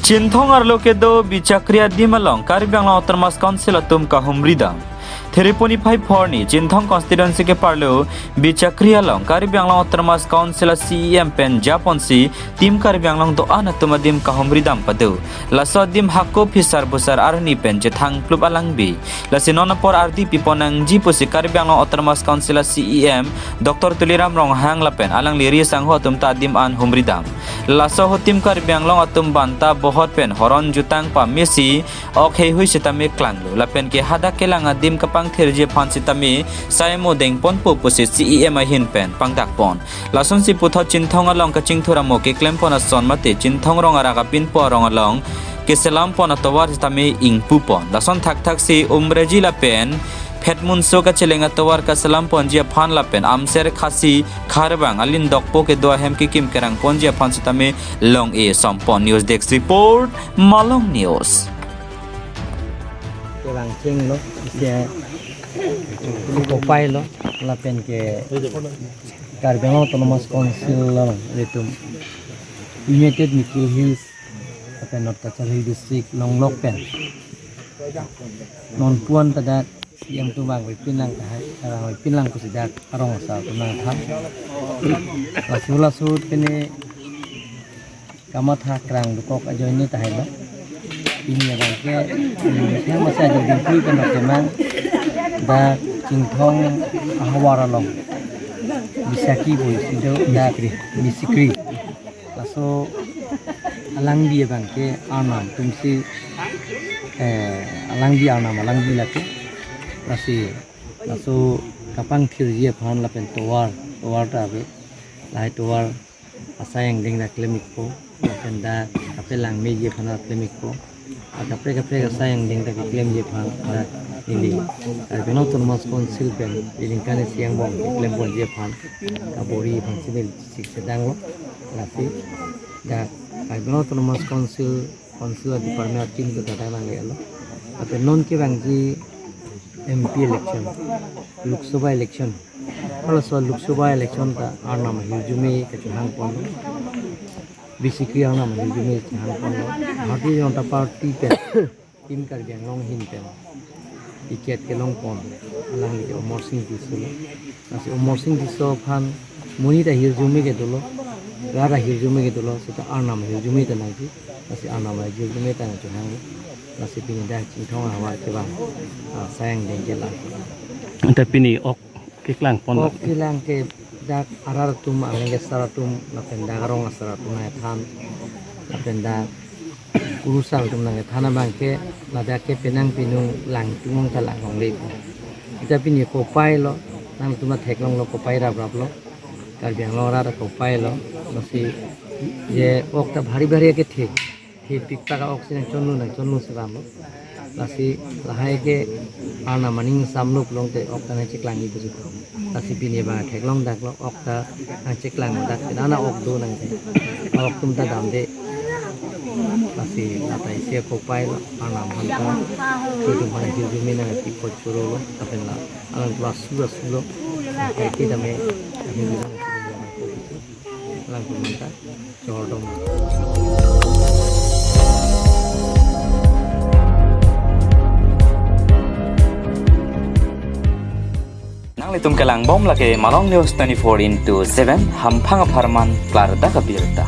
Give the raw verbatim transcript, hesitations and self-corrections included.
Chinthong arlo kedo Bichakri adim along Karbi Anglong Autonomous Council atum kahumri dam. Thereponi phai phorni Chinthong constituency keparlo Bichakri along Karbi Anglong Autonomous Council a-C E M pen japonsi Team Karbi Anglong do-an atum adim kahumri dam pado. Laso adim hako phisar busar arni pen chethang plup alangbi. Lasi non apor ardi piponangji pusi Karbi Anglong Autonomous Council a-C E M Doctor Tuliram Ronghang lapen alangli ri sangho atum ta adim an humri dam. Laso ahut Team Karbi Anglong atum banta bohot pen horon jutang pamesi ok heihui sitame klanglo. Lapen ke hadak kelang adim kapangthirji aphan sitame sai mo dengponpo pusi C E M ahin pen pangdakpon. Lasonsi puthot Chinthong along kachingthur amo keklempon ason mate Chinthong rong arak apinpo arong along keselampon atovar sitame ingpupon. Lason thakthaksi Umreji lapen Phetmunso kacheleng atovar kaselamponji aphan lapen Amser Khasi Kharbang alindokpo kedo ahem kekim kerangponji aphan sitame long-e sompon. News Desk Report, Malong News. Kevang chenglo, isi kopai lo, lapen ke Karbi Anglong Autonomous Council along ilitum United Mikir Hills lapen North Cachar Hill District longlok pen nonpu-an ta dak C E M atum vangvepin lang tahai, vangvepin lang pusi dak arong asar atum nangthan. Laso laso pine kamatha krang dokok ajoine tahai lo. Pini abang ke, hmm, thang masa ajo dingpui pen kemang dak Chinthong ahavar along Bisaki boy sido dak Bisikri. Laso alangbi abang ke arnam atumsi, eh, alangbi arnam alangbi lake. Lasi laso kapangthirji aphan lapen tovar, tovar ta ave. Lahai tovar asai angdeng ta klem-ikpo, lapen dak kapelang meji aphan ta klem-ikpo. Akaprek kaprek asai angdeng ta keklemji aphan dak neli Karbi Anglong Autonomous Council pen ili ningkan isi angbong keklemponji aphan kabor-i aphan si neli sikse danglo. Lasi dak Karbi Anglong Autonomous Council, Council department a-team ta dak nangle-lo. Lapen non kevangji M P election, Lok Sabha election, halaso Lok Sabha election ta arnam ahirjume kachehangponlo. Bisikri arnam ahirjume chehangponlo. Bharatiya Janata Party pen, Team Karbi Anglong ahin pen ticket kelongpon alangli ke Amarsing Tisso lo. Lasi Amarsing Tisso aphan monit ahirjume ke dolo, rat ahirjume ke dolo, seta arnam ahirjume ta nangji. Lasi arnam ahirjume ta nangchehanglo. Lasi pini dak Chinthong ahavar kevang, ah, asai angdeng kelang. Anta pini ok keklangpon. Ok kelang ke dak arat atum, aleng asar atum, lapen dak arong asar atum nangthan, lapen dak kurusar atum nangthan abang ke, ladak ke penang pinung langtum ong ta langlongle. Ita pini kopai lo, nangtum theklonglo kopai raprap lo. Karbi Anglong arat kopai lo, lasi je ok ta bhari bhari ke thek. Thepik ta ok si nangchonlo, nangchonlo si damlo. Lasi lahai ke arnam aning samlo pulote ok ta nangcheklangji pusi. Lasi pini abang theklong daklo, ok ta nangcheklang dak, nana ok do nangke. Ok atum ta damde. Lasi lata isi kopai lo, arnam aphan ta. Itum aphan hirjume nangpi kochoro lo, lapen la alang kelas sudah sudah. Kaike dame, ahin bilang langtum manta, chordom. Nanglitum kelangbom lake Malong News twenty-four into seven, hamphang apharman klardak abirta.